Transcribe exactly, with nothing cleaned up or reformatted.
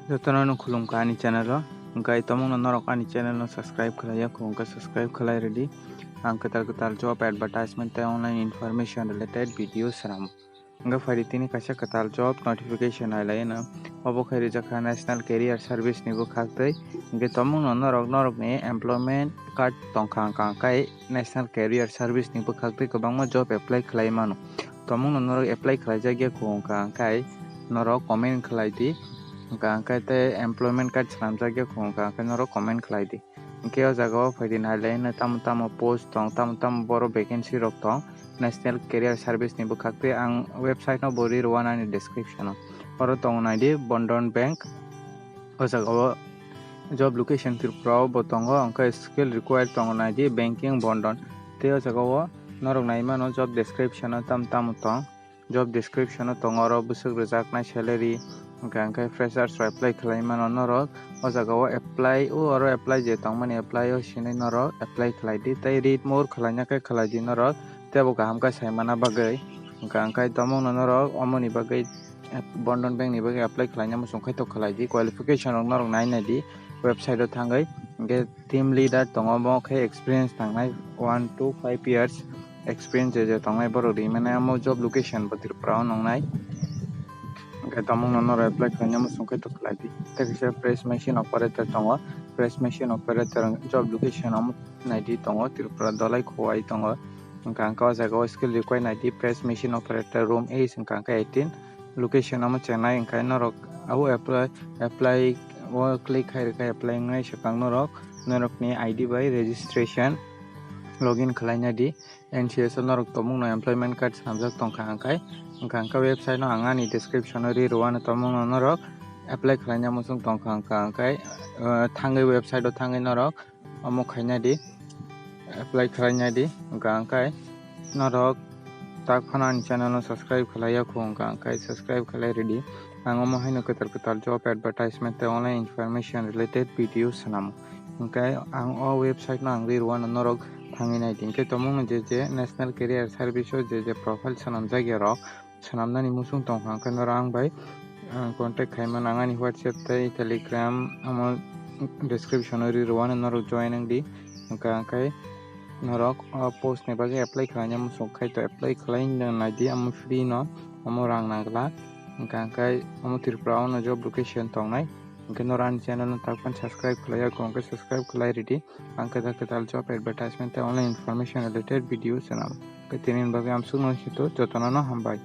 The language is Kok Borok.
Jotono no khulumkha ani channel o. Hwnkhe tomungno norok ani channel no subscribe khlaiya kho, hwnkhe subscribe khlai rwdi. Ang kwtal kwtal job advertisement tei online information related video swnamo. Hwnkhe phaidi tini kaisa kwtal job notification nailaino. Obo khe rijak kha National Career Service ni bwkhaktwi. Hwnkhe tomungno norok norokni employment card tongkha hwnkha hwnkhe National Career Service ni bwkhaktwi kwbangma job apply khlai mano. Tomungno norok apply khlaijak ya kho hwnkha hwnkhe norok comment khlai di. Hwnkha hwnkhe tei employment card swnamjak ya kho hwnkha hwnkhe norok comment khlai di. Hwnkhe o jaga o phaidi nailaino tamo tamo post tong, tamo tamo boro vacancy rok tong National Career Service ni bwkhaktwi. Ang website no bo ri rwano ani description o. Oro tongo naidi Bandhan Bank. O jaga o job location Tripura o bo tongo, hwnkhe skill required tongo naidi banking Bandhan. Tei o jaga o norok nai mano job description o tamo tamo tong. Job description o tongo oro bwswk rwjaknai salary, hwnkha hwnkhe freshers rok apply khlai mano norok. O jaga o apply o oro apply je tongmani apply o sinwi norok apply khlai di tei read more khlaina khe khlai di norok teibo kaham khe sai mana bagwi. Hwnkha hwnkhe tomungno norok omoni bagwi Bandhan Bank ni bagwi apply khlaina muchung khe to khlai di, qualification rok norok nai nai di website o thangwi. Hwnkhe team leader tongo, omo khe experience nangnai one to five years experience je je tongnai borok ri mane, amo job location bo Tripura o nongnai. Hwnkhe tomungno norok apply khlaina muchung khe to khlai di. Tei kaisa press machine operator tongo, press machine operator job location omo naidi tongo Tripura Dolai Khowai tongo. Hwnkha hwnkhe o jaga o skill required naidi press machine operator room A hwnkha hwnkhe eighteen, location omo Chennai. Hwnkhe norok abo apply, apply o click khai rwkha, apply wngnai swkang norok norokni I D bai registration login khlaina di. N C S o norok tomungno employment card swnamjak tongkha hwnkhe, hwnkha hwnkhe website no ang ani description o ri rwano, tomungno norok apply khlaina muchung tongkha hwnkha hwnkhe, uh, thangwi website o thangwi norok omo khaina di, apply khlaina di. Hwnkha hwnkhe norok tak phano ani channel no subscribe khlaiya kho hwnkha hwnkhe subscribe khlai rwdi. Ang omo haino kwtal kwtal job advertisement tei online information related video swnamo. Hwnkhe ang o website no ang ri rwano, norok thangwi nai di. Hwnkhe tomungno je je National Career Service o je je profile swnamjak ya rok, swnamnani muchung tongkha hwnkhe norok ang bai, ah, contact khai mano. Ang ani WhatsApp tei Telegram omo description o ri rwano, norok join wng di. Hwnkha hwnkhe norok o post ni bagwi apply khlaina muchung khai to apply khlai nai di, omo free no, omo rang nangla. Hwnkha hwnkhe omo Tripura o no job location tongnai. Hwnkhe norok ani channel no tak phano subscribe khlaiya kho hwnkhe subscribe khlai rwdi. Ang kwtal kwtal job advertisement tei online information related video swnam. Hwnkhe tini bagwi amsukno sito, jotono no hambai.